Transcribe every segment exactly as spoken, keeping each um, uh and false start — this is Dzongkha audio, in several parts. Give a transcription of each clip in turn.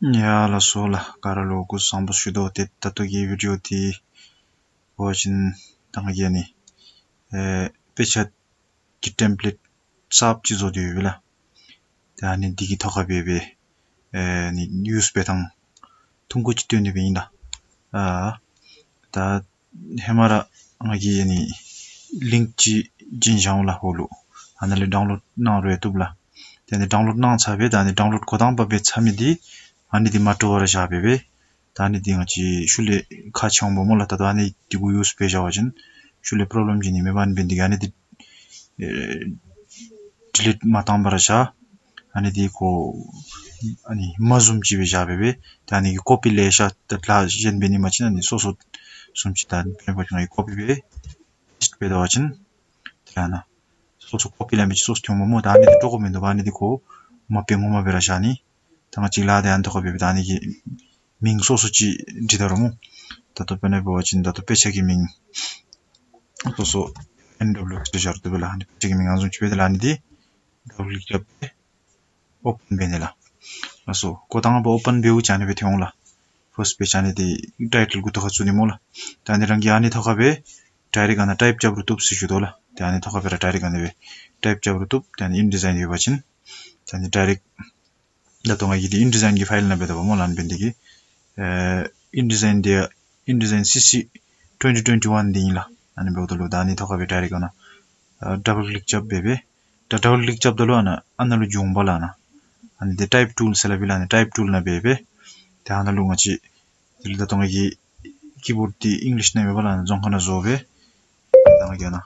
ཡ་ལགས་སོ་ལགས། ག་ར་ལུ་སྐུ་གཟུགས་བཟང་པོ་ཞུ་དོ། ཏེ་ད་ལྟོ་གི་བི་ཌིའོ་འདི་འབད་བ་ཅིན་ད་ང་གིས་ཨ་ནི་ཨེ་དཔེ་ཆ་གི་ཊེམ་པི་ལེཊ་གསརཔ་ཅིག་བཟོ་སྟེ་ཡོད་པས་ལགས། ཏེ་ཨ་ནི་འདི་གི་ཐོག་ཁར་འབད་སྦེ་ཨེ་ནི་ཡུསི་འབད་ཐངས་ཐུང་ཀུ་ཅིག་སྟོན་ནི་སྦེ་ཨིན་ལགས། ཨ་ད་ཧེ་མ་ར་ང་གིས་ཨ་ནི་ལིངཀ་ཅིག་བྱིན་བཞག་འོང་ལགས་ཧོ་ལུ། ཨ་ནཱ་ལས་ཌའུན་ལོཌ་གནང་རུང་བཏུབ་ལགས། ཏེ་ཨ་ནི་ཌའུན་ལོཌ་གནང་ཚར་སྦེ་ད་ཨ་ནི་ཌའུན་ལོཌ་འགོ་དང་པ་འབད་ཚར་མི་འདི་ཨ་ནི་འདི་མ་འདྲོག་པར་བཞག་སྦེ་སྦེ། ད་ཨ་ནི་འདི་ང་བཅས་ཤུལ་ལས་ཁག་ཆེ་འོང་པས་སྨོ་ལགས། ད་ལྟོ་ཨ་ནི་འདི་གུ་ཡུསི་འབད་བཞག་པ་ཅིན་ཤུལ་ལས་པོརོབ་ལེམ་བྱུང་ནི་མས་པ། ཨ་ནི་འབད་ནི་འདི་གིས་ཨ་ནི་འདི་ཨེ་ཌི་ལིཊ་མ་བཏང་པར་བཞག། ཨ་ནི་འདི་ཁོ་ཨ་ནི་མ་བཟུམ་ཅིག་སྦེ་བཞག་སྦེ་སྦེ། ད་ཨ་ནི་གི་ཀོ་པི་ལེ་ཤ་ད་ལཱ་གཞན་འབད་ནི་མ་བྱིན། ཨ་ནི་སོ་སོ་བཟུམ་ཅིག་ད་ཨ་ནི་འབད་བ་ཅིན་ང་གིས་ཀོ་པི་འབད་པེསཊ་འབད་བ་ཅིན་ད་ཨ་ནཱ་སོ་སོ་ཀོ་པི་ལེན་མི་ཅིག་སོ་སོ་འཐོན་འོང་པས་སྨོ། ད་ཨ་ནི་འདི་འདྲོག་དགོཔ་མིན་འདུག་པ། ཨ་ནི་འདི་ཁོ་མ་དཔེ་ངོ་མ་སྦེ་ར་བཞག་ནི། ད་ང་བཅས་ལཱ་འདི་ཨ་ནི་ཐོག་ཁར་འབད་སྦེ་ད་ཨ་ནི་གི་མིང་སོ་སོ་ཅིག་འབྲི་ད་རུང་སྨོ། ད་ལྟོ་དཔེར་ན་འབད་བ་ཅིན་ད་ལྟོ་དཔེ་ཆ་གི་མིང་སོ་སོ་ཨེན་ཌབ་ལུ་ཨེསི་ཟེར་བཞག་རུང་བཏུབ་པས་ལགས། ཨ་ནི་དཔེ་ཆ་གི་མིང་ཨ་ནི་བཟུམ་ཅིག་འབད་དེ་ལགས། ཨ་ནི་འདི་ཌབ་ལ་ཀླིཀ་རྐྱབ་སྦེ་ཨོ་པེན་འབད་ནི་ལགས། ལགས་སོ། འགོ་དང་པ་ཨོ་པེན་འབདཝ་ཅིག་ཨ་ནི་སྦེ་འཐོན་འོང་ལགས། ཕརསཊ་པེཇ་ཨ་ནི་འདི་ཊའི་ཊལ་མགུ་ཏོ་ཁར་བཙུགས་ནི་སྨོ་ལགས། ད་ཨ་ནི་རང་གིས་ཨ་ནི་ཐོག་ཁར་སྦེ་ཌའི་རེཀཊ་ཨ་ནཱ་ཊའིཔ་རྐྱབ་རུང་བཏུབ་ཟེར་ཞུ་དོ་ལགས། ཏེ་ཨ་ནི་ཐོག་ཁར་སྦེ་ར་ཌའི་རེཀཊ་ཨ་ནི་སྦེ་ཊའིཔ་རྐྱབ་རུང་བཏུབ། ཏེ་ཨ་ནི་ཨིན་ཌི་ཛའིན་ཡོད་པ་ཅིན་ཏེ་ཨ་ནི་ཌའི་རེཀཊ་ད་ལྟོ་ང་གིས་འདི་ཨིན་ཌི་ཛའིན་གྱི་ཕའིལ་ནང་འབད་དོ་སྨོ་ལགས། ཨ་ནི་འབད་ནི་འདི་གིས་ཨེ་ཨིན་ཌི་ཛའིན་འདི་ཨིན་ཌི་ཛའིན་སི་སི་ཊུ་ཝེན་ཊི་ཊུ་ཝེན་ཊི་ཝཱན་འདི་ཨིན་ལགས། ཨ་ནི་འབདཝ་ད་ལུ་ད་ཨ་ནི་ཐོག་ཁར་སྦེ་ཌའི་རེཀཊ་ཨ་ནཱ་ཨ་ཌབ་ལ་ཀླིཀ་རྐྱབ་སྦེ་སྦེ་ད་ཌབ་ལ་ཀླིཀ་རྐྱབ་ད་ལུ་ཨ་ནཱ་ཨ་ནཱ་ལུ་འགྱོ་འོང་པས་ལགས། ཨ་ནཱ་ཨ་ནི་འདི་ཊའིཔ་ཊུལ་ཟེར་སླབ་ཨིན་ལགས། ཨ་ནི་ཊའིཔ་ཊུལ་ནང་འབད་སྦེ་ཏེ་ཨ་ནཱ་ལུ་ང་བཅས་དེ་ལས་ད་ལྟོ་ང་གི་ཀི་བོརཌ་འདི་ཨིང་ལིཤ་ནང་ཡོད་པས་ལགས། ཨ་ནཱ་རྫོང་ཁ་ནང་བཟོ་སྦེ་ད་ང་གིས་ཨ་ནཱ་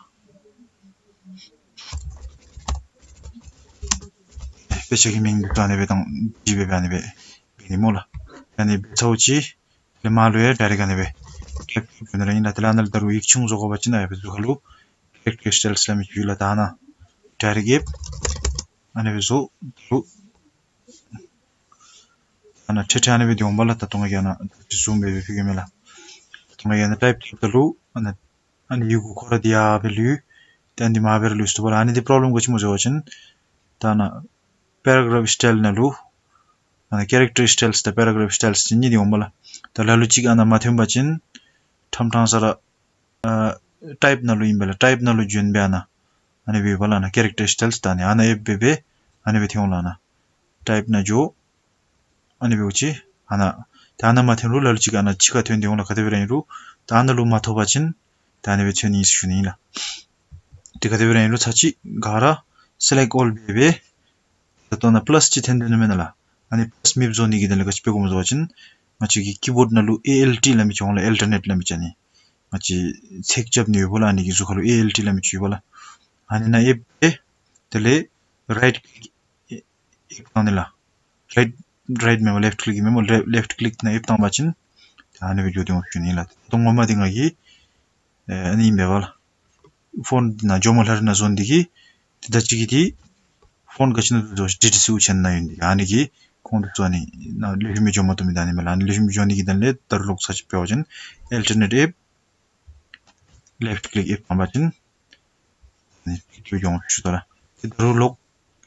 དཔེ་ཆ་གི་མིང་འདི་ད་ཨ་ནི་སྦེ་བཏང་ཅི་སྦེ་སྦེ་ཨ་ནི་སྦེ་འབད་ནི་སྨོ་ལགས། ཨ་ནི་འབད་ཚརཝ་ཅིག་ལས་མར་ལུ་ཡང་ཌའི་རེཀཊ་ཨ་ནི་སྦེ་ཊའིཔ་རྐྱབ་འགྱོ་ནི་ར་ཨིན་ལགས། དེ་ལས་ཨ་ནཱ་ལུ་ད་རུང་ཡིག་ཆུང་བཟོ་དགོ་པ་ཅིན་ཨ་ནི་སྦེ་གཟུགས་ཁར་ལུ་ཀེ་རེཀ་ཊར་སི་ཊལ་ཟེར་སླབ་མི་ཅིག་ཡོད་ལགས། ད་ཨ་ནཱ་ཌའི་རེཀཊ་ཨེབ་ཨ་ནི་སྦེ་བཟོ་ད་རུང་ཨ་ནཱ་ཏེ་ཏེ་ཨ་ནི་སྦེ་འདི་འོང་པས་ལགས། ད་ལྟོ་ང་གིས་ཨ་ནཱ་ཛུམ་འབད་སྦེ་ཕུལ་གེ་མས་ལགས། ད་ལྟོ་ང་གིས་ཨ་ནཱ་ཊའིཔ་རྐྱབ་ད་ལུ་ཨ་ནཱ་ཨ་ནི་ཡི་གུ་ཁོ་ར་འདི་ཡར་སྦེ་ལུས། ཏེ་ཨ་ནི་འདི་མར་སྦེ་ར་ལུས་སོ་ད་པ་ལགས། ཨ་ནི་འདི་པོརོབ་ལེམ་ག་ཅི་སྨོ་ཟེར་བ་ཅིན་ད་ཨ་ནཱ་པེ་ར་གྲཱཕ་སི་ཊལ་ནང་ལུ་ཨ་ནཱ་ཀེ་རེཀ་ཊར་སི་ཊལ་དང་པེ་ར་གྲཱཕ་སི་ཊལ་ཟེར་གཉིས་འདི་འོང་པས་ལགས། ད་ལ་ལུ་ཅིག་ཨ་ནཱ་མ་ཐོན་པ་ཅིན་ཐམ་ཐང་ས་ར་ཨ་ཊའིཔ་ནང་ལུ་ཨིན་པས་ལགས། ཊའིཔ་ནང་ལུ་བྱོན་སྦེ་ཨ་ནཱ་ཨ་ནི་འབདཝ་ལགས། ཨ་ནཱ་ཀེ་རེཀ་ཊར་སི་ཊལ་ད་ཨ་ནི་ཨ་ནཱ་ཨེབ་སྦེ་སྦེ་ཨ་ནི་སྦེ་ཐོན་འོང་ལགས། ཨ་ནཱ་ཊའིཔ་ནང་འགྱོ། ཨ་ནི་འབདཝ་ཅིག་ཨ་ནཱ་ད་ཨ་ནཱ་མ་ཐོན་རུང་ལ་ལུ་ཅིག་ཨ་ནཱ་ཕྱི་ཁར་ཐོན་ཏེ་འོང་ལགས། ག་དེ་སྦེ་ར་ཨིན་རུང་ད་ཨ་ནཱ་ལུ་མ་ཐོབ་པ་ཅིན་ད་ཨ་ནི་སྦེ་ཐོན་ནི་ཨིན་ཟེར་ཞུ་ནི་ཨིན་ལགས། ཏེ་ག་དེ་སྦེ་ར་ཨིན་རུང་ཚར་གཅིག་ག་ར་སི་ལེཀཊ་ཨོལ་འབད་སྦེ་ད་ལྟོ་ཨ་ནཱ་པ་ལཱསི་ཅིག་ཐོན་ཏེ་འདུག་མེན་ན་ལགས། ཨ་ནི་པ་ལཱསི་མེཔ་བཟོ་ནི་གི་དོན་ལས་ག་ཅི་འབད་དགོཔ་སྨོ་ཟེར་བ་ཅིན་ང་བཅས་ཀྱི་ཀི་བོརཌ་ནང་ལུ་ཨེ་ཨེལ་ཊི་སླབ་མི་ཅིག་འོང་ལགས། ཨལ་ཊར་ནེཊ་སླབ་མི་ཅིག་ཨ་ནི་ང་བཅས་ཚེག་རྐྱབ་ནི་ཡོདཔ་ལགས། ཨ་ནི་གི་གཟུགས་ཁར་ལུ་ཨེ་ཨེལ་ཊི་སླབ་མི་ཅིག་ཡོདཔ་ལགས། ཨ་ནི་ནང་ཨེབ་སྦེ་དེ་ལས་རའིཊ་ཀླིཀ་ཨེབ་བཏང་ནི་ལགས། རའིཊ་རའིཊ་མེན་པར་ལེཕཊ་ཀླིཀ་མེན་པར་ལེ་ལེཕཊ་ཀླིཀ་ནང་ཨེབ་བཏང་པ་ཅིན་ད་ཨ་ནི་སྦེ་འགྱོ་སྟེ་འོང་ཞུ་ནི་ལགས། ད་ངོ་མ་འདི་ང་གིས་ཨ་ནི་ཨིན་པས་ལགས། ཕོནཊ་ནང་འགྱོ་མ་ལྷ་རི་ནང་བཟོ་ནི་འདི་གིས་ཏེ་ད་ཅི་གི་འདི་ཕོནཊ་ག་ཅི་ནང་འདུག་ཟེར་བ་ཅིན་ཌི་ཊི་སི་དབུ་ཅན་ནང་ཡོད་ནི་འདི་ཨ་ནི་གིས་ཁོང་དེ་ཚུ་ཨ་ནི་ནང་ལེགས་ཤོམ་སྦེ་འགྱོ་མ་བཏུབ་མི་ད་ཨ་ནི་མས་ལགས། ཨ་ནི་ལེགས་ཤོམ་སྦེ་འགྱོ་ནི་གི་དོན་ལས་ད་རུང་ལོག་ཚར་གཅིག་འབད་བ་ཅིན་ཨལ་ཊར་ནེཊ་ཨེབ་ལེཕཊ་ཀླིཀ་ཨེབ་བཏང་པ་ཅིན་ཨ་ནི་ཏེ་འགྱོ་ཞུ་དོ་ལགས། ཏེ་ད་རུང་ལོག་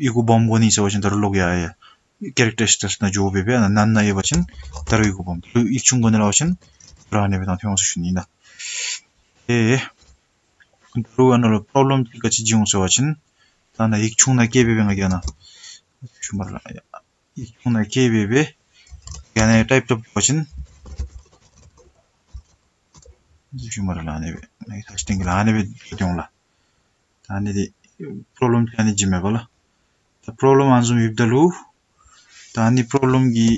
ཡི་གུ་སྦོམ་དགོ་ནི་ཟེར་བ་ཅིན་ད་རུང་ལོག་ཡར་ཡར་ཀེ་རེཀ་ཊར་སི་ཊལ་ནང་འགྱོ་སྦེ་སྦེ་ཨ་ནཱ་ནན་ནང་ཡོད་པ་ཅིན་ད་རུང་ཡི་གུ་སྦོམ། ད་རུང་ཡིག་ཆུང་དགོ་ནི་ལགས་པ་ཅིན་ད་རུང་ཨ་ནི་སྦེ་བཏང་ཐོན་འོང་ཟེར་ཞུ་ནི་ཨིན་ལགས། ཨེ་ད་རུང་ཨ་ནཱ་ལུ་པོརོབ་ལེམ་ཅིག་ག་ཅི་བྱུང་ཟེར་བ་ཅིན་ད་ཨ་ནཱ་ཡིག་ཆུང་ནང་བཀལ་སྦེ་སྦེ་ང་གིས་ཨ་ནཱ་ཞུ་མར་ལགས། ཡིག་ཆུང་ནང་བཀལ་སྦེ་སྦེ་ཡར་ནང་ཊའིཔ་རྐྱབ་པ་ཅིན་ཞུ་མར་ལགས། ཨ་ནི་སྦེ་ང་གིས་ཐག་བཅད་གེ་ལགས། ཨ་ནི་སྦེ་འགྱོ་སྟེ་འོང་ལགས། ད་ཨ་ནི་འདི་པོརོབ་ལེམ་ཅིག་ཨ་ནི་ཅིག་མས་པ་ལགས། ད་པོརོབ་ལེམ་ཨ་ནི་བཟུམ་ཡོདཔ་ད་ལུ་ད་ཨ་ནི་པོརོབ་ལེམ་གྱི་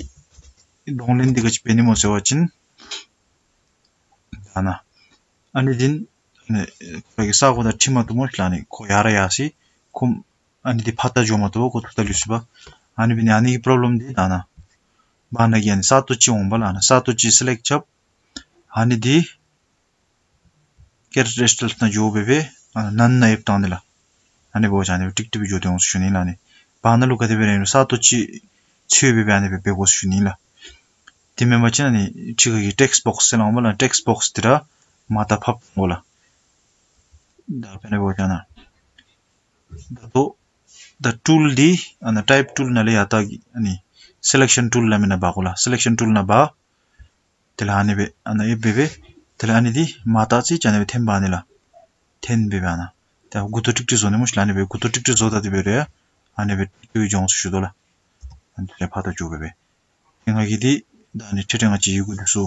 གདོང་ལེན་འདི་ག་ཅི་འབད་ནི་སྨོ་ཟེར་བ་ཅིན་ད་ཨ་ནཱ་ཨ་ནི་འདི་ཨ་ནི་ཁོ་ར་གི་ས་གོ་དང་འཁྲིལ་མ་བཏུབ་སྨོ་ལགས། ཨ་ནི་ཁོ་ཡར་ར་ཡར་སོ་ཡི། ཁོ་ཨ་ནི་འདི་ཕར་ད་འགྱོ་མ་བཏུབ་པར་ཁོ་ཐུག་ད་ལུས་སོ་ཡི་པ། ཨ་ནི་འབད་ནི་ཨ་ནི་གི་པོརོབ་ལེམ་འདི་ད་ཨ་ནཱ་བར་ན་གི་ཨ་ནི་ས་སྟོང་ཅིག་འོང་པ་ལགས། ཨ་ནཱ་ས་སྟོང་ཅིག་སི་ལེཀཊ་རྐྱབ། ཨ་ནི་འདི་ཀེ་རེཀ་ཊར་སི་ཊལ་ནང་འགྱོ་སྦེ་སྦེ་ཨ་ནཱ་ནན་ནང་ཡིབ་བཏང་ནི་ལགས། ཨ་ནི་འབད་བ་ཅིན་ཨ་ནི་ཏིག་ཏིག་སྦེ་འགྱོ་སྟེ་འོང་ཟེར་ཞུ་ནི་ལགས། ཨ་ནི་བར་ན་ལུ་ག་དེ་སྦེ་ར་ཨིན་རུང་ས་སྟོང་ཅིག་འཚོལ་སྦེ་སྦེ་ཨ་ནི་སྦེ་འབད་དགོ་ཟེར་ཞུ་ནི་ལགས། དེ་མེན་པ་ཅིན་ཨ་ནི་ཕྱི་ཁ་གི་ཊེཀསཊ་བོགསི་ཟེར་སླབ་འོང་པ་ལགས། ཊེཀསཊ་བོགསི་འདི་ར་མར་ད་ཕབ་དགོ་ལགས། ད་དཔེར་ན་འབད་བ་ཅིན་ཨ་ནཱ་ད་ལྟོ་ད་ཊུལ་འདི་ཨ་ནཱ་ཊའིཔ་ཊུལ་ནང་ལས་ཡར་ད་གི་ཨ་ནི་ སེ་ལེཀ་ཤཱན་ཊུལ་ལ་མེན་ན་འབག་དགོ་ལགས། སེ་ལེཀ་ཤཱན་ཊུལ་ནང་འབག། དེ་ལས་ཨ་ནི་སྦེ་ཨ་ནཱ་ཨེབ་སྦེ་སྦེ། དེ་ལས་ཨ་ནི་འདི་མར་ད་ཅིག་ཅིག་ཨ་ནི་སྦེ་འཐེན་འབག་ནི་ལགས། འཐེན་སྦེ་སྦེ་ཨ་ནཱ། ད་མགུ་ཏོ་ཀྲིག་ཀྲི་བཟོ་ནི་མས་ལགས། ཨ་ནི་སྦེ་མགུ་ཏོ་ཀྲིག་ཀྲི་བཟོ་ད་དེ་སྦེ་རེ་ཨ་ནི་སྦེ་ཀྲིག་ཀྲི་སྦེ་འགྱོ་འོང་ཟེར་ཞུ་དོ་ལགས། ཨ་ནི་ཕར་ད་འགྱོ་སྦེ་སྦེ། ཏེ་ང་གིས་འདི་ད་ཨ་ནི་ཁྲིད་ཁྲིད་ང་བཅས་ཡི་གུ་འདི་ཚུ་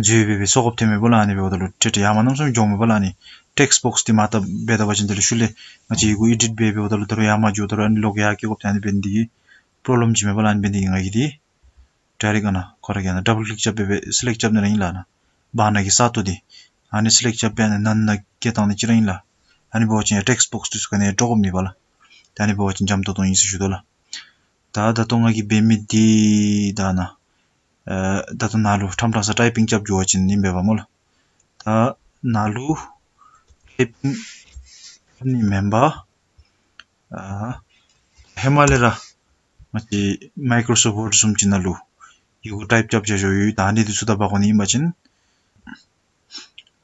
བཟོ་སྦེ་སྦེ་སོར་དགོཔ་ཐོནམ་མས་པ་ལགས། ཨ་ནི་འབདཝ་ད་ལུ་ཁྲིད་ཁྲིད་ཡར་མར་གནམ་མེད་ས་མེད་འགྱོཝ་མས་པ་ལགས། ཨ་ནི་ཊེཀསཊ་བོགསི་འདི་མར་ད་འབད་ད་པ་ཅིན་དེ་ལས་ཤུལ་ལས་ང་བཅས་ཡི་གུ་ཨེ་ཌིཊ་འབད་འབདཝ་ད་ལུ་ད་རུང་ཡར་མར་འགྱོ་ད་རུང་ཨ་ནི་ལོག་ཡར་བཀལ་དགོཔ་ད་ཨ་ནི་འབད་ནི་འདི་གིས་པྲོབ་ལེམ་ཅིག་མས་པ་ལགས། ཨ་ནི་འབད་ནི་འདི་གིས་ང་གིས་འདི་ཌའི་རེཀཊ་ཨ་ནཱ་ཁོ་ར་གིས་ཨ་ནཱ་ཌབ་བཱལ་ཀླིཀ་རྐྱབ་སྦེ་སྦེ་སེ་ལེཀཊ་རྐྱབ་ནི་ར་ཨིན་ལགས། ཨ་ནཱ་བར་ན་གི་ས་སྟོང་འདི་ཨ་ནི་སེ་ལེཀཊ་རྐྱབ་སྦེ་ཨ་ནི་ནཱ་ནཱ་བཀལ་བཏང་ནི་ཅིག་ར་ཨིན་ལགས། ཨ་ནི་འབད་བ་ཅིན་ཡར་ཊེཀསཊ་བོགསི་འདི་ཚུ་ག་ནི་ཡང་འདྲོག་དགོཔ་མེད་པ་ལགས། ད་ཨ་ནི་འབད་བ་ཅིན་འཇམ་ཏོང་ཏོ་ཨིན་ཟེར་ཞུ་དོ་ལགས། ད་ད་ལྟོ་ང་གིས་འབད་མི་འདི་ད་ཨ་ནཱ་ཨེ་ད་ལྟོ་ནཱ་ལུ་ཕྲང་ཕྲང་ས་ཊའི་པིང་རྐྱབ་འགྱོ་བ་ཅིན་ཨིན་པས་པ་སྨོ་ལགས། ད་ནཱ་ལུ་ཊའི་པིང་རྐྱབ་ནི་མེན་པར་ཨ་ཧེ་མ་ལས་ར་ང་བཅས་མའི་ཀྲོ་སོཕཊ་ཝརཌ་བཟུམ་ཅིག་ནང་ལུ་ཡི་གུ་ཊའིཔ་རྐྱབ་བཞག་བཞགཔ་ཡོད། ད་ཨ་ནི་འདི་ཚུ་ད་འབག་འོང་ནི་ཨིན་པ་ཅིན་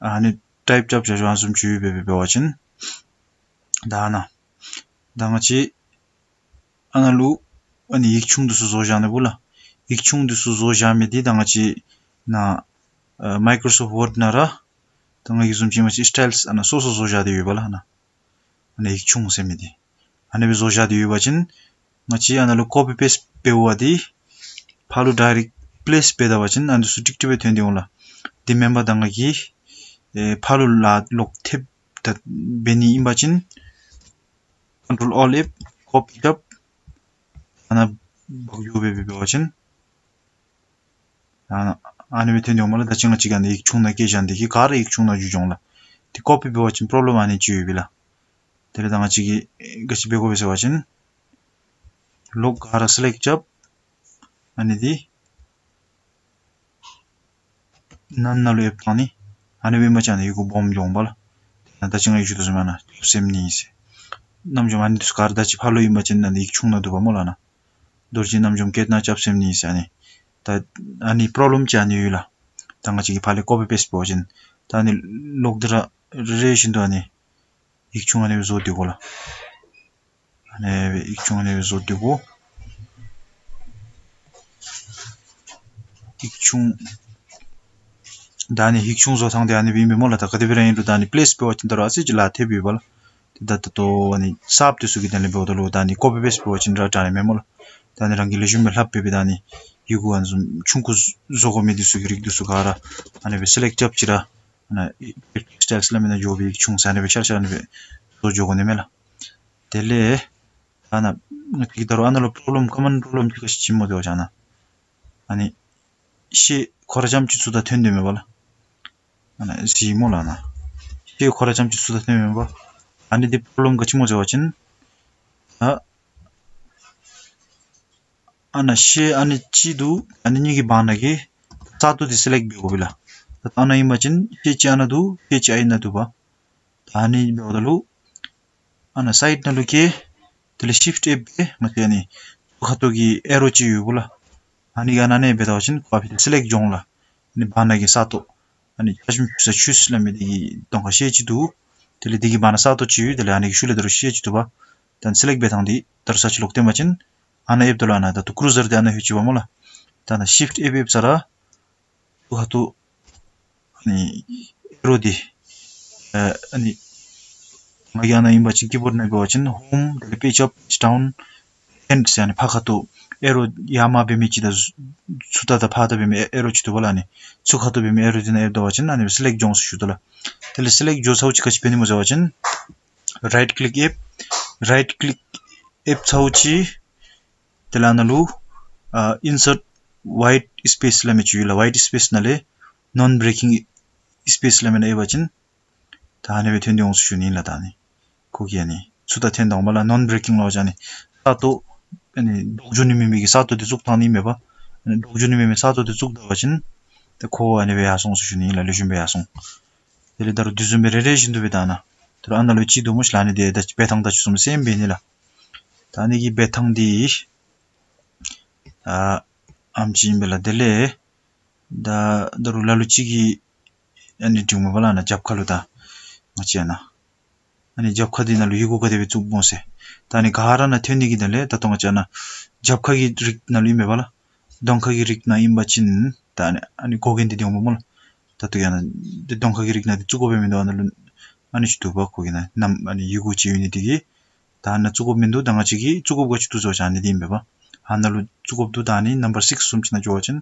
ཨ་ནི་ཊའིཔ་རྐྱབ་བཞག་བཞགཔ་ཨ་ནི་བཟུམ་ཅིག་ཡོད་པས་སྦེ་འབད་བ་ཅིན་ད་ཨ་ནཱ་ད་ང་བཅས་ཨ་ནཱ་ལུ་ཨ་ནི་ཡིག་ཆུང་འདི་ཚུ་བཟོ་བཞག་ནི་པ་ལགས། ཡིག་ཆུང་འདི་ཚུ་བཟོ་བཞག་མི་འདི་ད་ང་བཅས་ནཱ་ཨེ་མའི་ཀྲོ་སོཕཊ་ཝརཌ་ནང་ར་ད་ང་གིས་བཟུམ་ཅིག་ཨིན་པ་ཅིན་སི་ཊའིལསི་ཨ་ནཱ་སོ་སོ་བཟོ་བཞག་སྟེ་ཡོད་པ་ལགས། ཨ་ནཱ་ཨ་ནི་ཡིག་ཆུང་ཟེར་མི་འདི་ཨ་ནི་སྦེ་བཟོ་བཞག་སྟེ་ཡོད་པ་ཅིན་ང་བཅས་ཨ་ནཱ་ལུ་ཀོ་པི་པེསཊ་འབདཝ་འདི་ཕར་ལུ་ཌའི་རེཀཊ་པི་ལེསི་འབད་ད་པ་ཅིན་ཨ་ནི་འདི་ཚུ་ཀྲིག་ཀྲི་སྦེ་ཐོན་ཏེ་འོང་ལགས། འདི་མེན་པར་ད་ང་གིས་ཨེ་ཕར་ལུ་ལག་ལོག་ཐེབས་ད་འབད་ནི་ཨིན་པ་ཅིན་ཀོན་ཊོལ་ཨོལ་ཨེཕ་ཀོ་པི་རྐྱབ་ཨ་ནཱ་འབག་འགྱོ་སྦེ་སྦེ་འབད་བ་ཅིན་ཨ་ནཱ་ཨ་ནི་སྦེ་ཐོན་ཏེ་འོངམ་ལགས། ད་ཅི་ང་བཅས་ཀྱིས་ཨ་ནི་ཡིག་ཆུང་ནང་བཀལ་བཞག་ནི་འདི་གིས་ག་ར་ཡིག་ཆུང་ནང་འགྱོ་འོང་ལགས། ཏེ་ཀོ་པི་འབད་བ་ཅིན་པྲོབ་ལེམ་ཨ་ནི་ཅིག་ཡོད་པས་ལགས། དེ་ལས་ད་ང་བཅས་ཀྱིས་ག་ཅི་འབད་དགོ་པས་ཟེར་བ་ཅིན་ལོག་ག་ར་སེ་ལེཀཊ་རྐྱབ། ཨ་ནི་འདི་ནཱན་ནང་ལུ་ཨེབ་བཏང་ནི། ཨ་ནི་འབད་བ་ཅིན་ཨ་ནི་ཡི་གུ་སྦོམ་འགྱོ་འོང་པ་ལགས། ད་ཅི་ང་གིས་ཞུ་དོ་བཟུམ་ཨ་ནཱ་རྐྱབ་ཟེར་མི་ཨིན་ཟེར། རྣམ་འཇོམས་ཨ་ནི་འདི་ཚུ་ག་ར་ད་ཅི་ཕར་ལུ་ཨིན་པ་ཅིན་ཨ་ནི་ཡིག་ཆུང་ནང་འདུག་པ་སྨོ་ལགས་ནཱ། རྡོ་རྗེ་རྣམ་འཇོམས་སྐད་ནང་རྐྱབ་ཟེར་མི་ཨིན་ཟེར་ཨ་ནི། ད་ཨ་ནི་པྲོབ་ལེམ་ཅིག་ཨ་ནི་ཡོད་ལགས། ད་ང་བཅས་ཀྱིས་ཕར་ལས་ཀོ་པི་པེསཊ་འབད་བ་ཅིན་ད་ཨ་ནི་ལོག་སྟེ་ར་རེ་རེ་བཞིན་དུ་ཨ་ནི་ཡིག་ཆུང་ཨ་ནི་སྦེ་བཟོ་སྡོད་དགོ་ལགས། ཨ་ནི་སྦེ་ཡིག་ཆུང་ཨ་ནི་སྦེ་བཟོ་སྡོད་དགོ། ཡིག་ཆུང་། ད་ཨ་ནི་ཡིག་ཆུང་བཟོ་ཐངས་འདི་ཨ་ནི་སྦེ་ཨིན་པས་སྨོ་ལགས། ད་ག་དེ་སྦེ་ར་ཨིན་རུང་ད་ཨ་ནི་པི་ལེསི་འབད་བ་ཅིན་ད་རུང་ཨ་ཙི་ཅིག་ལཱ་ཐེབས་ཡོད་པ་ལགས། ཏེ་ད་ད་ལྟོ་ཨ་ནི་གསརཔ་འདི་ཚུ་གི་དོན་ལས་འབདཝ་ད་ལུ་ད་ཨ་ནི་ཀོ་པི་པེསཊ་འབད་བ་ཅིན་ར་དྲག་ནི་མས་སྨོ་ལགས། ད་ཨ་ནི་རང་གིས་ལེགས་ཤོམ་སྦེ་ལྷབ་སྦེ་སྦེ་ད་ཨ་ནི་ཡི་གུ་ཨ་ནི་བཟུམ་ཆུང་ཀུ་བཟོ་དགོ་མི་འདི་ཚུ་གི་རིགས་འདི་ཚུ་ག་ར་ཨ་ནི་སྦེ་སེ་ལེཀཊ་རྐྱབ་ཅི་ར་ཨ་ནི་སི་ཊའིལསི་སླབ་མི་ནང་འགྱོ་སྦེ་ཡིག་ཆུང་ཟེར་ཨ་ནི་སྦེ་ཤར་ཤར་ཨ་ནི་སྦེ་བཟོ་འགྱོ་དགོ་ནི་མས་ལགས། དེ་ལས་ཨ་ནཱ་ང་བཅས་ཀྱིས་ད་རུང་ཨ་ནཱ་ལུ་པྲོབ་ལེམ་ཀོ་མཱན་པྲོབ་ལེམ་ཅིག་ག་ཅི་སྨོ་ཟེར་བ་ཅིན་ཨ་ནཱ་ཨ་ནི་ཤེལ་ཁོ་ར་རྐྱངམ་ཅིག་ཚུར་ད་ཐོན་དོ་མས་པ་ལགས། ཨ་ནཱ་གཟིགས་སྨོ་ལགས་ཨ་ནཱ། ཤེལ་ཁོ་ར་རྐྱངམ་ཅིག་ཚུར་ད་ཐོན་མས་པ། ཨ་ནི་འདི་པྲོབ་ལེམ་ག་ཅི་སྨོ་ཟེར་བ་ཅིན་ཨ་ཨ་ནཱ་ཤེལ་ཨ་ནི་གཅིག་འདུག། ཨ་ནི་གཉིས་ཀྱི་བར་ན་གི་ས་སྟོང་འདི་སེ་ལེཀཊ་འབད་དགོ་པས་ལགས། ད་ཨ་ནཱ་ཨིན་པ་ཅིན་ཤེལ་གཅིག་ཨ་ནཱ་འདུག། ཤེལ་གཅིག་ཨ་ནཱ་འདུག་པ། ད་ཨ་ནི་འབདཝ་ད་ལུ་ཨ་ནཱ་སའིཌ་ནང་ལུ་བཀལ། དེ་ལས་ཤིཕཊ་ཨེཕ་འབད། ང་བཅས་ཨ་ནི་ཚུ་ཁ་ཐུག་གི་ཨེ་རོ་ཅིག་ཡོད་པ་ལགས། ཨ་ནི་ག་ཨ་ནཱ་ཨ་ནི་འབད་ད་པ་ཅིན་ཁོ་ཨ་ཕི་ཏེ་སེ་ལེཀཊ་འགྱོ་འོང་ལགས། ཨ་ནི་བར་ན་གི་ས་སྟོང་ཨ་ནི་ཆ་ཞུམ་ཆུ་ས་ཆུ་སླབ་མི་འདི་གི་གདོང་ཁར་ཤེལ་ཅིག་འདུག། དེ་ལས་འདི་གི་བར་ན་ས་སྟོང་ཅིག་ཡོད། དེ་ལས་ཨ་ནི་གི་ཤུལ་ལས་ད་རུང་ཤེལ་ཅིག་འདུག་པ། ད་ཨ་ནི་སེ་ལེཀཊ་འབད་ཐངས་འདི་ད་རུང་ས་ཅིག་ལོག་སྟོནམ་ཅིན་ཨ་ནཱ་ཨེབ་ད་ལུ་ཨ་ནཱ་ད་ལྟོ་ཀུ་རུ་ཟར་འདི་ཨ་ནཱ་ལྷོད་ཅི་པ་སྨོ་ལགས། ད་ཨ་ནཱ་ཤིཕཊ་ཨེཕ་ཨེབ་ས་ར་ཚུ་ཁ་ཐུག་ཨ་ནི་ཨེ་རོ་འདི་ཨ་ཨ་ནི་ང་གིས་ཨ་ནཱ་ཨིན་པ་ཅིན་ཀི་བོཌ་ནང་འབད་བ་ཅིན་ཧོམ་དེ་ལས་པེཇ་ཨཔ་པེཇ་ཌའུན་ཨེནཌ་ཟེར་ཨ་ནི་ཕར་ཁ་ཐུག་ཨེ་རོ་ཡར་མར་འབད་མི་ཅིག་དང་ཚུར་ད་དང་ཕར་ད་འབད་མི་ཨེ་རོ་ཅིག་འདུག་པ་ལགས། ཨ་ནི་ཚུ་ཁ་ཐུག་འབད་མི་ཨེ་རོ་འདི་ནང་ཨེབ་ད་པ་ཅིན་ཨ་ནི་སེ་ལེཀཊ་འགྱོ་འོང་ཟེར་ཞུ་དོ་ལགས། དེ་ལས་སེ་ལེཀཊ་འགྱོ་ཚརཝ་ཅིག་ག་ཅི་འབད་ནི་སྨོ་ཟེར་བ་ཅིན་རའིཊ་ཀླིཀ་ཨེབ། རའིཊ་ཀླིཀ་ཨེབ་ཚརཝ་ཅིག་དེ་ལས་ཨ་ནཱ་ལུ་ཨ་ཨིན་སརཊ་ཝའིཊ་སི་པེསི་སླབ་མི་ཅིག་ཡོད་ལགས། ཝའིཊ་སི་པེསི་ནང་ལས་ནོན་བྲེ་ཀིང་སི་པེསི་སླབ་མི་ནང་ཨེབ་པ་ཅིན་ད་ཨ་ནི་སྦེ་ཐོན་ཏེ་འོང་ཟེར་ཞུ་ནི་ལགས། ད་ཨ་ནི་ཁོ་གིས་ཨ་ནི་ཚུར་ད་འཐེན་ད་འོང་པ་ལགས། ནོན་བྲེ་ཀིང་ལབ་པ་ཅིན་ཨ་ནི་ས་སྟོང་ཨ་ནི་ལྡོག་འགྱོ་ནི་མེད་མི་གི་ས་སྟོང་འདི་བཙུགས་བཏང་ནི་མས་པ། ཨ་ནི་ལྡོག་འགྱོ་ནི་མེད་མི་ས་སྟོང་འདི་བཙུགས་ད་པ་ཅིན་ད་ཁོ་ཨ་ནི་སྦེ་ཡར་སོང་ཟེར་ཞུ་ནི་ལགས། ལེགས་ཤོམ་སྦེ་ཡར་སོང་། དེ་ལས་ད་རུང་དེ་བཟུམ་སྦེ་རེ་རེ་བཞིན་དུ་སྦེ་ད་ཨ་ནཱ་ད་རུང་ཨ་ནཱ་ལུ་ཅིག་འདུག་སྨོ་ལགས། ཨ་ནི་འདི་ད་ཅི་འབད་ཐངས་ད་ཅི་བཟུམ་སེམས་འབད་ནི་ལགས། ད་ཨ་ནི་གི་འབད་ཐངས་འདི་ཨ་ཨམ་ཅིག་ཨིན་པས་ལགས། དེ་ལས་ད་ད་རུང་ལ་ལུ་ཅིག་གིས་ཨ་ནི་འདྲིཝ་མས་པ་ལགས། ཨ་ནཱ་རྒྱབ་ཁ་ལུ་ད་ང་བཅས་ཨ་ནཱ་ ཨ་ནི་རྒྱབ་ཁ་འདི་ནང་ལུ་ཡི་གུ་ག་དེ་སྦེ་བཙུགས་འོང་ཟེར། ད་ཨ་ནི་ག་ར་ནང་ཐོན་ནི་གི་དོན་ལས་ད་ལྟོ་ང་བཅས་ཨ་ནཱ་རྒྱབ་ཁ་གི་རིགས་ནང་ལུ་ཨིན་པས་པ་ལགས། གདོང་ཁ་གི་རིགས་ནང་ཨིན་པ་ཅིན་ད་ཨ་ནི་ཨ་ནི་གོ་གོ་འདི་འདི་འོང་པས་སྨོ་ལགས། ད་ལྟོ་ཡང་ན་འདི་གདོང་ཁ་གི་རིགས་ནང་འདི་བཙུགས་དགོ་པའི་མིན་འདུག། ཨ་ནཱ་ལུ་ཨ་ནི་ཅིག་འདུག་པ། ཁོ་གི་ནང་ནམ་ཨ་ནི་ཡི་གུ་ཅིག་ཡོད་ནི་འདི་གིས། ད་ཨ་ནཱ་བཙུགས་དགོཔ་མིན་འདུག། ད་ང་བཅས་ཀྱིས་བཙུགས་དགོཔ་ག་ཅི་འདུག་ཟེར་བ་ཅིན་ཨ་ནི་འདི་ཨིན་པས་པ། ཨ་ནཱ་ལུ་བཙུགས་དགོཔ་འདུག། ད་ཨ་ནི་number six བཟུམ་ཅིག་ནང་འགྱོ་བ་ཅིན།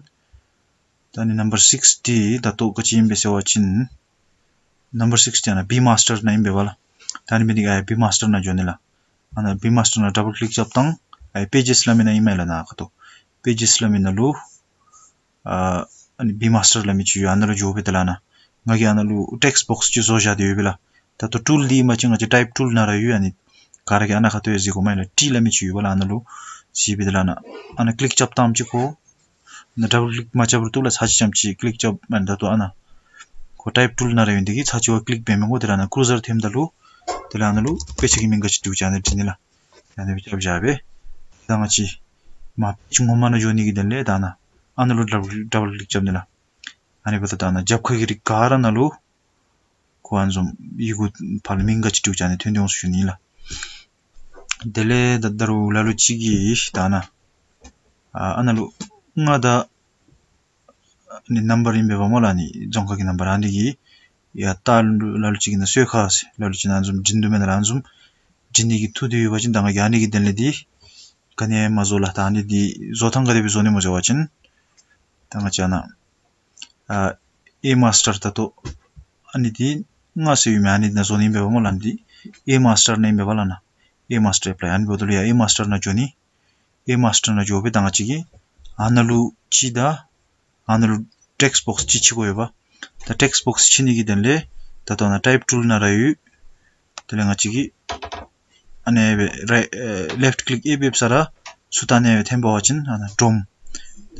ད་ཨ་ནི་number six འདི་ད་ལྟོ་ག་ཅི་ཨིན་པས་ཟེར་བ་ཅིན། number six འདི་ཨ་ནཱ་བི་མཱས་ཊར་ནང་ཨིན་པས་པ་ལགས། ད་ཨ་ནི་འབད་ནི་འདི་གིས་ཨའི་བི་མཱས་ཊར་ནང་འགྱོ་ནི་ལགས། ཨ་ནཱ་བི་མཱས་ཊར་ནང་ཌབ་བཱལ་ཀི་ལིཀ་རྐྱབ་བཏང་། ཨའི་པེ་ཇེས་སླབ་མི་ནང་ཨིན་མས་ལགས། ནཱ་ཁ་ཐུག་པེ་ཇེས་སླབ་མི་ནང་ལུ་ཨ་ཨ་ནི་བི་མཱས་ཊར་སླབ་མི་ཅིག་ཡོད། ཨ་ནཱ་ལུ་འགྱོ་སྦེ་དེ་ལས་ཨ་ནཱ་ང་གིས་ཨ་ནཱ་ལུ་ཊེགསཊ་བོགསི་ཅིག་བཟོ་བཞག་སྟེ་ཡོད་པས་ལགས། ད་ལྟོ་ཊུལ་འདི་ཨིན་པ་ཅིན་ང་བཅས་ཊའིཔ་ཊུལ་ནང་ར་ཡོད། ཨ་ནི་ག་ར་གིས་ཨ་ནཱ་ཁ་ཐུག་ཡང་གཟིགས་དགོ་མས་ལགས། ཊི་སླབ་མི་ཅིག་ཡོད་པས་ལགས། ཨ་ནཱ་ལུ་གཟིགས་སྦེ་དེ་ལས་ཨ་ནཱ་ཨ་ནཱ་ཀི་ལིཀ་རྐྱབ་བཏངམ་ཅིག་ཁོ་ནཱ་ཌབ་བཱལ་ཀི་ལིཀ་མ་རྐྱབ་རུང་བཏུབ་ལགས། ཚར་གཅིག་ཙམ་ཅིག་ཀི་ལིཀ་རྐྱབ། ཨ་ནི་ད་ལྟོ་ཨ་ནཱ་ཁོ་ཊའིཔ་ཊུལ་ནང་ར་ཡོད་ནི་འདི་གིས་ཚར་གཅིག་བ་ཀི་ལིཀ་འབད་མི་དགོ། དེ་ལས་ཨ་ནཱ་ཀུ་རུ་ཟར་འཐེནམ་ད་ལུ་དེ་ལས་ཨ་ནཱ་ལུ་དཔེ་ཆ་གི་མིང་ག་ཅི་འདུག་ཅིག་ཨ་ནཱ་འབྲི་ནི་ལགས། ཨ་ནི་སྦེ་རྐྱབ་བཞག་སྦེ་ད་ང་བཅས་མ་པེཇ་ངོ་མ་ནང་འགྱོ་ནི་གི་དོན་ལས་ད་ཨ་ནཱ་ཨ་ནཱ་ལུ་ཌབ་བཱལ་ཌབ་བཱལ་ཀི་ལིཀ་རྐྱབ་ནི་ལགས། ཨ་ནི་འབདཝ་ད་ད་ཨ་ནཱ་རྒྱབ་ཁ་གི་རིགས་ག་ར་ནང་ལུ་ཁོ་ཨ་ནི་བཟུམ་ཡི་གུ་ཕར་ལུ་མིང་ག་ཅི་འདུག་ཅིག་ཨ་ནི་ཐོན་ཏེ་འོང་ཟེར་ཞུ་ནི་ལགས། དེ་ལས་ད་ད་རུང་ལ་ལུ་ཅིག་གིས་ད་ཨ་ནཱ་ཨ་ཨ་ནཱ་ལུ་ལྔ་དང་ཨ་ནི་ནམ་བར་ཨིན་པས་པ་སྨོ་ལགས། ཨ་ནི་རྫོང་ཁ་གི་ནམ་བར། ཨ་ནི་གིས་ཡར་ལྟག་ལུ་ལ་ལུ་ཅིག་གིས་ནཱ་གསོལ་ཁ་ཟེར། ལ་ལུ་ཅིག་ནཱ་ཨ་ནི་བཟུམ་འབྲི་ནི་འདུག་མེན་ན་ལགས། ཨ་ནི་བཟུམ་འབྲི་ནི་གི་ཐུགས་འདོད་ཡོད་པ་ཅིན་ད་ང་གིས་ཨ་ནི་གི་དོན་ལས་འདི་ག་ནི་ཡང་མ་བཟོ་ལགས། ད་ཨ་ནི་འདི་བཟོ་ཐངས་ག་དེ་སྦེ་བཟོ་ནི་སྨོ་ཟེར་བ་ཅིན་ད་ང་བཅས་ཨ་ནཱ་ཨ་ཨེ་མཱས་ཊར་ད་ལྟོ་ཨ་ནི་འདི་ལྔ་ཟེར་ཡོད་མི་ཨ་ནི་ནང་བཟོ་ནི་ཨིན་པས་པ་སྨོ་ལགས། ཨ་ནི་འདི་ཨེ་མཱས་ཊར་ནང་ཨིན་པས་པ་ལགས། ནཱ་ཨེ་མཱས་ཊར་ཨེཔ་ལའི། ཨ་ནི་འབདཝ་ད་ལུ་ཡར་ཨེ་མཱས་ཊར་ནང་འགྱོ་ནི། ཨེ་མཱས་ཊར་ནང་འགྱོ་སྦེ་ད་ང་བཅས་ཀྱིས་ཨ་ནཱ་ལུ་ཅིག་དང་ཨ་ནཱ་ལུ་ཊེགསཊ་བོགསི་ཅིག་ཕྱེ་དགོ་པས། ད་ཊེགསཊ་བོགསི་ཕྱེ་ནི་གི་དོན་ལས་ད་ལྟོ་ཨ་ནཱ་ཊའིཔ་ཊུལ་ནང་ར་ཡོད། དེ་ལས་ང་བཅས་ཀྱིས་ཨ་ནི་སྦེ་རའི་ཨེ་ལེཕཊ་ཀི་ལིཀ་ཨེབ་ཨེབ་ས་ར་ཚུར་ད་ཨ་ནི་སྦེ་འཐེན་པ་ཅིན་ཨ་ནཱ་ཌོམ་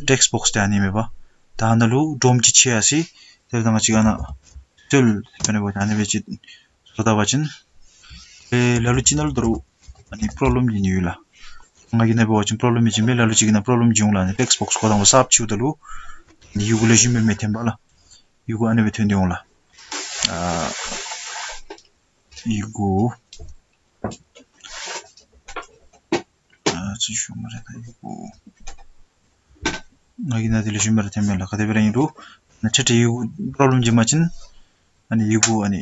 ཊེགསཊ་བོགསི་འདི་ཨ་ནི་མས་པ། ད་ཨ་ནཱ་ལུ་ཌོམ་ཅིག་ཕྱེ་ཡར་སོ་ཡི། དེ་ལས་ད་ང་བཅས་ཀྱིས་ཨ་ནཱ་ཊུལ་ཨ་ནི་སྦེ་ཨ་ནི་སྦེ་ཅིག་བཟོ་ད་པ་ཅིན་ཨེ་ལ་ལུ་ཅིག་ནང་ལུ་ད་རུང་ཨ་ནི་པྲོབ་ལེམ་ཨིན་ནི་ཡོད་ལགས། ང་གིས་ཨ་ནི་འབད་བ་ཅིན་པྲོབ་ལེམ་ཅིག་མེད། ལ་ལུ་ཅིག་གིས་ནཱ་པྲོབ་ལེམ་ཅིག་འོང་ལགས། ཨ་ནི་ཊེགསཊ་བོགསི་ཁོ་དང་པ་གསརཔ་ཕྱེཝ་ད་ལུ་ཨ་ནི་ཡི་གུ་ལེགས་ཤོམ་སྦེ་མི་ཐོན་པས་ལགས། ཡི་གུ་ཨ་ནི་སྦེ་ཐོན་ཏེ་འོང་ལགས། ཨ་ཡི་གུ་ཨ་ཙི་ཞུ་མ་རེ་ད་ཡི་གུ་ང་གིས་ནཱ་འདི་ལེགས་ཤོམ་སྦེ་ར་ཐོནམ་མས་ལགས། ག་དེ་སྦེ་ར་ཨིན་རུང་ནཱ་ཁྱེད་ཁྱེད་ཡི་གུ་པྲོབ་ལེམ་ཅིག་མ་ཅིན་ཨ་ནི་ཡི་གུ་ཨ་ནི་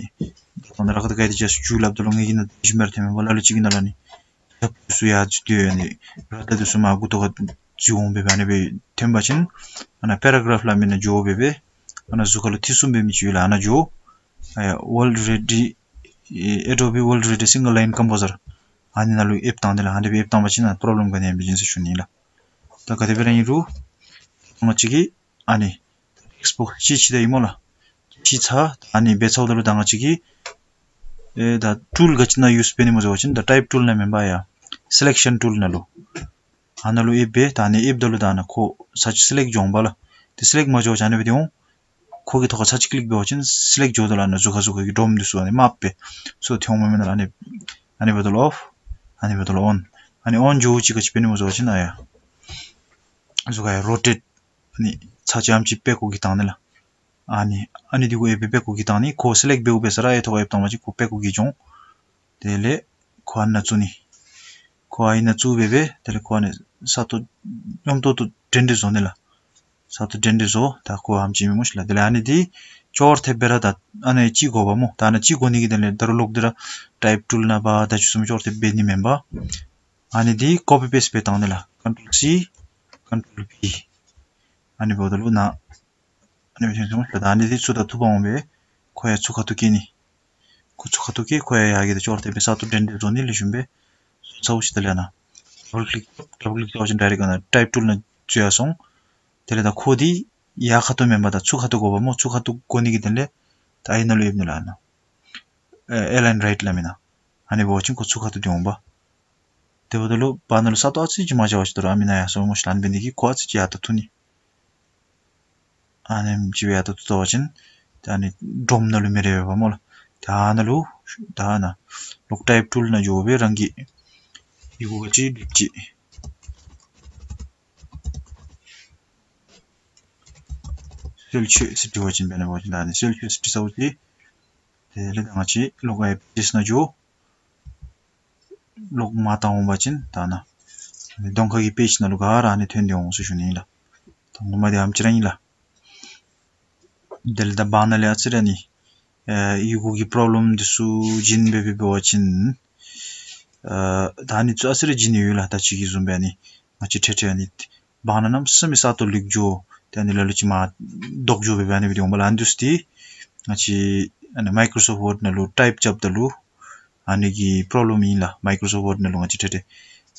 ཁོང་ར་ཁ་ཐུག་ག་དེ་ཅིག་ཞུ་སླབ་ད་ལུ་ང་གིས་ནཱ་འདི་ལེགས་ཤོམ་སྦེ་ར་ཐོནམ་མས་པ། ལ་ལུ་ཅིག་གིས་ནཱ་ལུ་ཨ་ནི་ཡར་ཚུར་ཡར་ཚུར་ཏེ་ཨ་ནི་ར་ད་འདི་ཚུ་མར་མགུ་ཏོ་ཁར་འཛུལ་འོང་སྦེ་སྦེ་ཨ་ནི་སྦེ་ཐོན་པ་ཅིན་ཨ་ནཱ་པེ་ར་གྲཱཕ་སླབ་མི་ནང་འགྱོ་སྦེ་སྦེ་ཨ་ནཱ་གཟུགས་ཁ་ལུ་ཐེ་ཚོམ་འབད་མི་ཅིག་ཡོད་ལགས། ཨ་ནཱ་འགྱོ། ཨ་ཡ་ཝཱལཌ་རེ་ཌི་ཨེ་ཨེ་ཌོ་བི་ཝཱལཌ་རེ་ཌི་སིང་གལ་ལའིན་ཀམ་པོ་ཟར་ཨ་ནི་ནང་ལུ་ཨེབ་བཏང་སྟེ་ལགས། ཨ་ནི་སྦེ་ཨེབ་བཏང་པ་ཅིན་ཨ་པྲོབ་ལེམ་ག་ནི་ཡང་མི་འབྱུང་ཟེར་ཞུ་ནི་ལགས། ད་ག་དེ་སྦེ་ར་ཨིན་རུང་ང་བཅས་ཀྱིས་ཨ་ནི་ཊེགསཊ་བོགསི་ཅིག་ཕྱེ་ད་ཡི་སྨོ་ལགས། ཕྱེ་ཚར། ཨ་ནི་འབད་ཚརཝ་ད་ལུ་ད་ང་བཅས་ཀྱིས་ཨེ་ད་ཊུལ་ག་ཅི་ནང་ཡུསི་འབད་ནི་སྨོ་ཟེར་བ་ཅིན་ད་ཊའིཔ་ཊུལ་ནང་མེན་པར་ཡ་སི་ལེཀ་ཤཱན་ཊུལ་ནང་ལུ་ཨ་ནཱ་ལུ་ཨེབ་སྦེ་ད་ཨ་ནི་ཨེབ་ད་ལུ་ད་ཨ་ནཱ་ཁོ་ས་ཅིག་སི་ལེཀཊ་འགྱོ་འོང་པ་ལགས། ཏེ་སི་ལེཀཊ་མ་འགྱོ་བར་ཨ་ནི་སྦེ་ཏེ་འོང་། ཁོ་གི་ཐོག་ཁར་ཚར་གཅིག་ཀི་ལིཀ་འབད་བ་ཅིན་སི་ལེཀཊ་འགྱོཝ་ད་ལུ་ཨ་ནཱ་གཟུགས་ཁ་གཟུགས་ཁ་གི་ཌོམ་འདི་ཚུ་ཨ་ནི་དམརཔོ་སྦེ་ཚུར་ཐོན་འོང་མས་མེན་ན་ལགས། ཨ་ནི་ཨ་ནི་འབདཝ་ད་ལུ་ཨོཕ། ཨ་ནི་འབདཝ་ད་ལུ་ཨོན། ཨ་ནི་ཨོན་འགྱོཝ་ཅིག་ག་ཅི་འབད་ནི་སྨོ་ཟེར་བ་ཅིན་ཨ་ཡ་གཟུགས་ཁ་ཡ་རོ་ཊེཊ་ཨ་ནི་ཚར་གཅིག་ཨ་ནེམ་ཅིག་པད་ཀོ་གིས་བཏང་ནི་ལགས། ཨ་ནི་ཨ་ནི་འདི་གུ་ཨེབ་སྦེ་པད་ཀོ་གིས་བཏང་ནི། ཁོ་སི་ལེཀཊ་འབདཝ་འབད་ས་ར་ཨེ་ཐོག་ཁར་ཨེབ་བཏང་པ་ཅིན་ཁོ་པད་ཀོ་གིས་འགྱོ་འོང་། དེ་ལས་ཁོ་ཨ་ནཱ་བཙུགས་ནི། ཁོ་ཨ་ནཱ་བཙུགས་སྦེ་སྦེ་དེ་ལས་ཁོ་ཨ་ནི་ས་སྟོང་སྙོམས་ཏོག་ཏོ་འདྲེན་འདྲེན་བཟོ་ནི་ལགས། ས་སྟོང་འདྲེན་འདྲེན་བཟོ། ད་ཁོ་ཨེམ་ཅིག་མེན་སྨོ་ཤི་ལགས། དེ་ལས་ཨ་ནི་འདི་ཅོག་འཐདཔ་སྦེ་ར་ད་ཨ་ནི་ཅིག་དགོ་པས་སྨོ། ད་ཨ་ནི་ཅིག་དགོ་ནི་གི་དོན་ལས་ད་རུང་ལོག་སྟེ་ར་ཊའིཔ་ཊུལ་ནང་འབག་ད་ཅི་བཟུམ་ཅོག་འཐདཔ་འབད་ནི་མེན་པར་ཨ་ནི་འདི་ཀོ་པི་པེསཊ་འབད་བཏང་ནི་ལགས། ཀོན་ཊོལ་སི་ཀོན་ཊོལ་བི། ཨ་ནི་འབདཝ་ད་ལུ་ནཱ་ཨ་ནི་སྦེ་ཐོན་སོང་ལགས། ད་ཨ་ནི་འདི་ཚུར་ད་འཐུ་འབག་འོང་སྦེ་ཁོ་ཡང་ཚུར་ཁ་ཐུག་བཀལ་ནི། ཁོ་ཚུར་ཁ་ཐུག་བཀལ། ཁོ་ཡང་ཡར་གི་ད་ཅོག་འཐདཔ་སྦེ་ས་སྟོང་འདྲེན་འདྲེན་བཟོ་ནི། ལེགས་ཤོམ་སྦེ་བཟོ་ཚརཝ་ཅིག་ད་ལས་ཨ་ནཱ་ཌབ་བཱལ་ཀི་ལིཀ་ཌབ་བཱལ་ཀི་ལིཀ་རྐྱབ་པ་ཅིན་ཌའི་རེཀཊ་ཨ་ནཱ་ཊའིཔ་ཊུལ་ནང་འཛུལ་ཡར་སོང་། དེ་ལས་ད་ཁོ་འདི་ཡར་ཁ་ཐུག་མེན་པར་ད་ཚུར་ཁ་ཐུག་དགོ་པས་སྨོ། ཚུར་ཁ་ཐུག་དགོ་ནི་གི་དོན་ལས་ད་ཨའི་ནང་ལུ་ཨེབ་ནི་ལགས། ཨ་ནཱ་ཨེ་ལའིན་རའིཊ་སླབ་མི་ནང་། ཨ་ནི་འབད་བ་ཅིན་ཁོ་ཚུར་ཁ་ཐུག་སྟེ་འོང་པས། དེ་འབདཝ་ད་ལུ་བར་ན་ལུ་ས་སྟོང་ཨ་ཙི་ཅིག་མ་འགྱོ་བ་ཅིག་ད་རུང་ཨ་མི་ནཱ་ཡར་སོང་སྨོ་ཤི་ལགས། ཨ་ནི་འབད་ནི་དེ་གིས་ཁོ་ཨ་ཙི་ཅིག་ཡར་ད་འཐུ་ནི། ཨ་ནེམ་ཅིག་སྦེ་ཡར་ད་འཐུ་ད་པ་ཅིན་ད་ཨ་ནི་ཌོམ་ནང་ལུ་མི་རེ་བས་པ་སྨོ་ལགས། ད་ཨ་ནཱ་ལུ་ད་ཨ་ནཱ་ལོག་ཊའིཔ་ཊུལ་ནང་འགྱོ་སྦེ་རང་གི་ཡི་གུ་ག་ཅི་འབྲི་ཅི། སེལ་ཤི་ཡཱས་ཟེར་འབྲི་བ་ཅིན་འབད་ནི་འབད་བ་ཅིན་ད་ཨ་ནི་སེལ་ཤི་ཡཱས་འབྲི་ཚརཝ་ཅིག་དེ་ལས་ད་ང་བཅས་ལོག་ཨའི་པེ་ཇེསི་ནང་འགྱོ། ལོག་མར་བཏང་འོང་པ་ཅིན་ད་ནཱ་གདོང་ཁ་གི་པེཇ་ནང་ལུ་ག་ར་ཨ་ནི་ཐོན་ཏེ་འོང་ཟེར་ཞུ་ནི་ཨིན་ལགས། ད་ངོ་མ་འདི་ཨེམ་ཅིག་ར་ཨིན་ལགས། དེ་ལས་ད་བར་ན་ལས་ཨ་ཙི་རེ་ཨ་ནི་ཨེ་ཡི་གུ་གི་པོརོབ་ལེམ་འདི་ཚུ་བྱིན་སྦེ་འབད་བ་ཅིན་ཨེ་ད་ཨ་ནི་ཚུ་ཨ་ཙི་རེ་བྱིན་ནི་ཡོད་ལགས། ད་ཅི་གི་བཟུམ་སྦེ་ཨ་ནི་ང་བཅས་འཕྲལ་འཕྲལ་ཨ་ནི་བར་ན་གནམ་མེད་ས་མེད་གསར་གཏོད་ལེགས་འགྱོ། ཏེ་ཨ་ནི་ལ་ལུ་ཅིག་མར་ལྡོག་འགྱོ་སྦེ་ཨ་ནི་སྦེ་འོང་པ་ལགས། ཨ་ནི་འདི་ཚུ་འདི་ང་བཅས་ཨ་ནི་མའི་ཀོརོ་སོཕཊ་ཝརཌ་ནང་ལུ་ཊའིཔ་རྐྱབ་ད་ལུ་ཨ་ནི་གི་པོརོབ་ལེམ་ཨིན་ལགས། མའི་ཀོརོ་སོཕཊ་ཝརཌ་ནང་ལུ་ང་བཅས་འཕྲལ་འཕྲལ་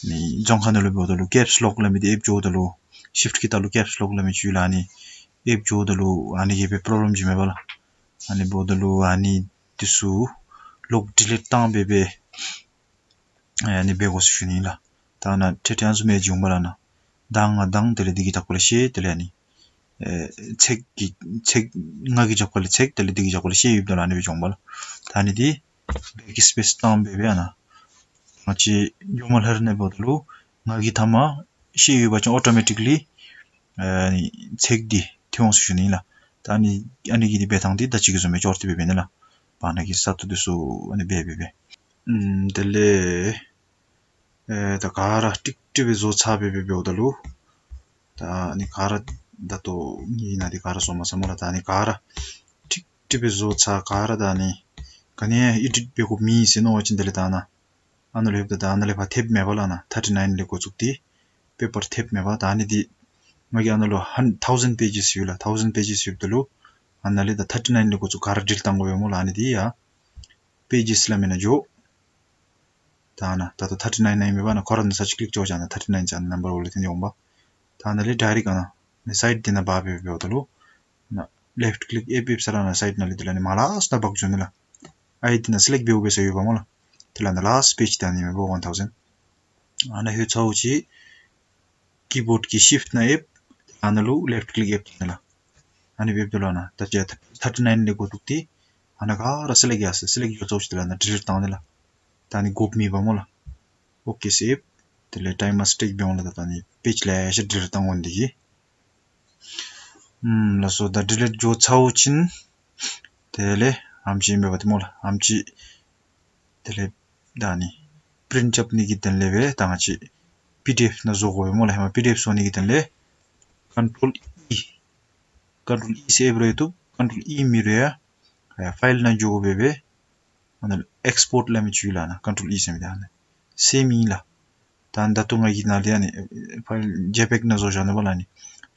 ཨ་ནི་རྫོང་ཁ་ནང་ལུ་འབདཝ་ད་ལུ་ཀེཔསི་ལོག་སླབ་མི་འདི་ཨེབ་འགྱོཝ་ད་ལུ་ཤིཕཊ་ཀི་རྟགས་ལུ་ཀེཔསི་ལོག་སླབ་མི་ཅིག་ཡོད་ལགས། ཨ་ནི་ཨེབ་འགྱོཝ་ད་ལུ་ཨ་ནི་གིས་སྦེ་པོརོབ་ལེམ་ཅིག་མེད་པ་ལགས། ཨ་ནི་འབདཝ་ད་ལུ་ཨ་ནི་འདི་ཚུ་ལོག་ཌི་ལིཊ་བཏང་སྦེ་སྦེ་ཨ་ནི་འབད་དགོ་ཟེར་ཞུ་ནི་ཨིན་ལགས། ད་ནཱ་འཕྲལ་འཕྲལ་ཨ་ནི་བཟུམ་མའི་ཅིག་འོང་པ་ལགས། ནཱ་མདང་ང་མདང་དེ་ལས་འདི་གི་དག་པ་ལས་ཤེས། དེ་ལས་ཨ་ནི་ཨེ་ཚེག་གི་ཚེག་ང་གིས་རྐྱབ་ཁ་ལས་ཚེག་དེ་ལས་འདི་གིས་རྐྱབ་ཁ་ལས་ཤེས་ཡོདཔ་ད་ལགས། ཨ་ནི་སྦེ་འོང་པ་ལགས། ད་ཨ་ནི་འདི་བེཀ་སི་པེསི་བཏང་སྦེ་སྦེ་ཨ་ནཱ་ང་བཅས་འགྱོ་མ་ལྷོད་ནི་འབདཝ་ད་ལུ་ང་གིས་ཐ་མ་ཤེས་ཡོད་པ་ཅིན་ཨོ་ཊོ་མེ་ཊི་ཀ་ལི་ཨ་ནི་ཚེག་འདི་ཐོན་འོང་ཟེར་ཞུ་ནི་ཨིན་ལགས། ད་ཨ་ནི་ཨ་ནི་གི་འདི་འབད་ཐངས་འདི་ད་ཅི་གི་བཟུམ་སྦེ་འགྱོ་སྟེ་སྦེ་འབད་ནི་ལགས། བར་ན་གི་གསར་གཏོད་འདི་ཚུ་ཨ་ནི་འབད་འབད་འབད་ཨམ་དེ་ལས་ཨེ་ད་ག་ར་ཀྲིག་ཀྲི་སྦེ་བཟོ་ཚར་སྦེ་སྦེ་འབདཝ་ད་ལུ་ད་ཨ་ནི་ག་ར་ད་ལྟོ་ངེའི་ནང་འདི་ག་ར་བཟོ་མ་ཚར་སྨོ་ལགས། ད་ཨ་ནི་ག་ར་ཀྲིག་ཀྲི་སྦེ་བཟོ་ཚར། ག་ར་ད་ཨ་ནི་ག་ནི་ཡང་ཨེ་ཌིཊ་འབད་དགོཔ་མེད་ཟེར་མནོ་བ་ཅིན་དེ་ལས་ད་ནཱ་ཨ་ནཱ་ལུ་ལྷོདཔ་ད་ད་ཨ་ནཱ་ལས་ཕར་ཐེབས་མེད་པ་ལགས། ནཱ་ཐར་ཊི་ནའིན་ལས་འགོ་བཙུགས་ཏེ་པེ་པར་ཐེབས་མེད་པ། ད་ཨ་ནི་འདི་ང་གིས་ཨ་ནཱ་ལུ་ཧན་ཐའུ་ཟེན་པེ་ཇེསི་ཡོད་ལགས། ཐའུ་ཟེན་པེ་ཇེསི་ཡོདཔ་ད་ལུ་ཨ་ནཱ་ལས་ད་ཐར་ཊི་ནའིན་ལས་འགོ་བཙུགས་ག་ར་ཌི་ལིཊ་བཏང་དགོ་པས་སྨོ་ལགས། ཨ་ནི་འདི་ཡ་པེ་ཇེསི་སླབ་མི་ནང་འགྱོ། ད་ཨ་ནཱ་ད་ལྟོ་ཐར་ཊི་ནའིན་ཨིན་མས་པ། ནཱ་ཁོ་ར་ནཱ་སརཆ་ཀི་ལིཀ་འགྱོ་བ་ཅིན་ཨ་ནཱ་ཐར་ཊི་ནའིན་ཟེར་ཨ་ནཱ་ནམ་བར་འོག་ལུ་ཐོན་ཏེ་འོང་པ། ད་ཨ་ནཱ་ལས་ཌའི་རེཀཊ་ཨ་ནཱ་ནཱ་སའིཊ་འདི་ནང་འབག་སྦེ་འབདཝ་ད་ལུ་ནཱ་ལེཕཊ་ཀི་ལིཀ་ཨེབ་ཨེབ་ས་ར་ནཱ་སའིཊ་ནང་ལས་དེ་ལས་ཨ་ནི་མར་ལཱསཊ་ནང་འབག་འགྱོ་ནི་ལགས། ཨའི་འདི་ནང་སི་ལེཀཊ་འབདཝ་འབད་ས་ཡོད་པ་སྨོ་ལགས། དེ་ལས་ཨ་ནཱ་ལཱསཊ་པེཇ་འདི་ཨ་ནི་ཨིན་མས་པ་ཝན་ཐའུ་ཟེན། ཨ་ནཱ་ལྷོད་ཚརཝ་ཅིག་ཀི་བོཌ་ཀྱི་ཤིཕཊ་ནང་ཨེབ། ཨ་ནཱ་ལུ་ལེཕཊ་ཀི་ལིཀ་ཨེབ་བཏང་ནི་ལགས། ཨ་ནི་སྦེ་འབདཝ་ད་ལུ་ཨ་ནཱ་ད་ཅི་ཐར་ཊི་ནའིན་ལས་འགོ་བཙུགས་ཏེ་ཨ་ནཱ་ག་ར་སི་ལེཀཊ་ཡར་སོ། སི་ལེཀཊ་འགྱོ་ཚརཝ་ཅིག་དེ་ལས་ཨ་ནཱ་ཌི་ལིཊ་བཏང་ནི་ལགས། ད་ཨ་ནི་དགོཔ་མེད་པ་སྨོ་ལགས། ཨོ་ཀེ་ཟེར་ཨེབ། དེ་ལས་ཊའིམ་ཨ་སི་ཊེཀ་འབད་འོང་ལགས། ད་ད་ཨ་ནི་པེཇ་ལེ་ཤ་ཌི་ལིཊ་བཏང་འོང་འདི་གིས། ཨམ་ལགས་སོ། ད་ཌི་ལིཊ་འགྱོ་ཚརཝ་ཅིག་དེ་ལས་ཨེམ་ཅིག་ཨིན་པས་པ་ཏེ་སྨོ་ལགས། ཨེམ་ཅིག་དེ་ལས་ད་ཨ་ནི་པི་རིནཊ་རྐྱབ་ནི་གི་དོན་ལས་སྦེ་ད་ང་བཅས་པི་ཌི་ཨེཕ་ནང་བཟོ་དགོ་པས་སྨོ་ལགས། ཧེ་མ་པི་ཌི་ཨེཕ་བཟོ་ནི་གི་དོན་ལས་ཀོན་ཊོལ་ཨི་ཀོན་ཊོལ་ཨི་ཟེར་ཨེབ་རུང་ཡང་བཏུབ། ཀོན་ཊོལ་ཨི་མེན་རུང་ཡང་ཕའིལ་ནང་འགྱོ་དགོ་པས་སྦེ། ཨ་ནཱ་ཨེགསི་པོརཊ་སླབ་མི་ཅིག་ཡོད་ལགས། ཨ་ནཱ་ཀོན་ཊོལ་ཨི་ཟེར་མི་འདི་ཨ་ནཱ་སེམ་ཨིན་ལགས། ད་ད་ལྟོ་ང་གིས་ནཱ་ལས་ཨ་ནི་ཕའིལ་ཇེ་པེག་ནང་བཟོ་བཞག་ནུག་པ་ལགས། ཨ་ནི་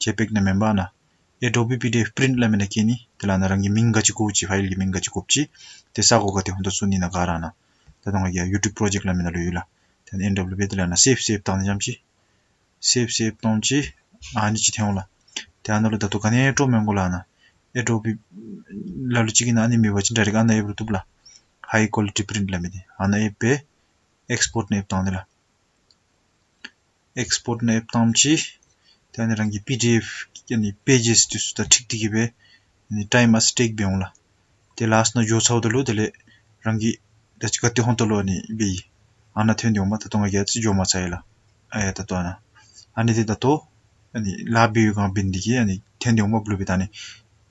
ཇེ་པེག་ནང་མེན་པར་ཨ་ནཱ་ཨེ་ཌོ་བི་པི་ཌི་ཨེཕ་པི་རིནཊ་སླབ་མི་ནང་བཀལ་ནི། དེ་ལས་ཨ་ནཱ་རང་གི་མིང་ག་ཅི་དགོཔ་ཅིག་ཕའིལ་གྱི་མིང་ག་ཅི་དགོཔ་ཅིག་དེ་ས་གོ་ག་ཏེ་ཧོན་ཏོ་བཙུགས་ནི་ཨ་ནཱ་ག་ར་ཨ་ནཱ་ད་ལྟོ་ང་གིས་ཡུ་ཊུབ་པོརོ་ཇེཀཊ་སླབ་མི་ནང་ལུ་ཡོད་ལགས། ད་ཨེན་ཌབ་ལུ་པི་དེ་ལས་ཨ་ནཱ་སེབ་སེབ་བཏང་ནི་ཙམ་ཅིག་སེབ་སེབ་བཏང་ཅི། ཨ་ནི་ཅིག་ཐོན་འོང་ལགས། ཏེ་ཨ་ནཱ་ལུ་ད་ལྟོ་ག་ནི་ཡང་སྤྲོ་མི་དགོ་ལགས། ཨ་ནཱ་ཨེ་ཌོ་བི་ལ་ལུ་ཅིག་གི་ནང་ཨ་ནི་མེད་པ་ཅིན་ཌའི་རེཀཊ་ཨ་ནཱ་ཨེབ་རུང་བཏུབ་ལགས། ཧའི་ཀོ་ལི་ཊི་པི་རིནཊ་སླབ་མི་འདི་ཨ་ནཱ་ཨེབ་སྦེ་ཨེགསི་པོརཊ་ནང་ཨེབ་བཏང་ནི་ལགས། ཨེགསི་པོརཊ་ནང་ཨེབ་བཏང་ཅི། ཏེ་ཨ་ནི་རང་གི་པི་ཌི་ཨེཕ་ཨ་ནི་པེ་ཇེསི་འདི་ཚུ་དང་འཁྲིལ་ཏེ་གི་སྦེ་ཨ་ནི་ཊའིམ་ཨ་སི་ཊེཀ་འབད་འོང་ལགས། ཏེ་ལཱསཊ་ནང་འགྱོ་ཚརཝ་ད་ལུ་དེ་ལས་རང་གི་ད་ཅི་ག་ཏེ་ཧོན་ཏོ་ལུ་ཨ་ནི་འབད་ཡི་ཨ་ནཱ་ཐོན་ཏེ་འོང་པ། ད་ལྟོ་ང་གིས་ཨ་ཙི་འགྱོ་མ་ཚར་ཡི་ལགས། ཨ་ཡ་ད་ལྟོ་ཨ་ནཱ་ཨ་ནི་འདི་ད་ལྟོ་ཨ་ནི་ལཱ་འབད་བའི་སྒང་འབད་ནི་འདི་གིས་ཨ་ནི་ཐོན་ཏེ་འོང་པ་བློ་འབད། ད་ཨ་ནི་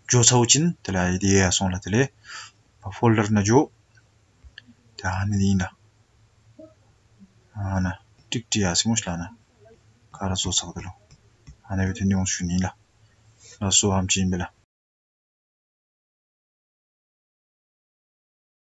འགྱོ་ཚརཝ་ཅིག་དེ་ལས་ཨ་ནི་འདི་ཡར་སོང་ལགས། དེ་ལས་ཕོལ་ཌར་ནང་འགྱོ། ད་ཨ་ནི་འདི་ཨིན་ལགས། ཨ་ནཱ་ཀྲིག་ཀྲི་ཡར་སོ་སྨོ་ཤིག་ལགས། ཨ་ནཱ་ག་ར་བཟོ་ཚརཝ་ད་ལུ་ཨ་ནཱ་སྦེ་ཐོན་ཏེ་འོང་ཟེར་ཞུ་ནི་ཨིན་ལགས། ལགས་སོ། ཨེམ་ཅིག་ཨིན་པས་ལགས།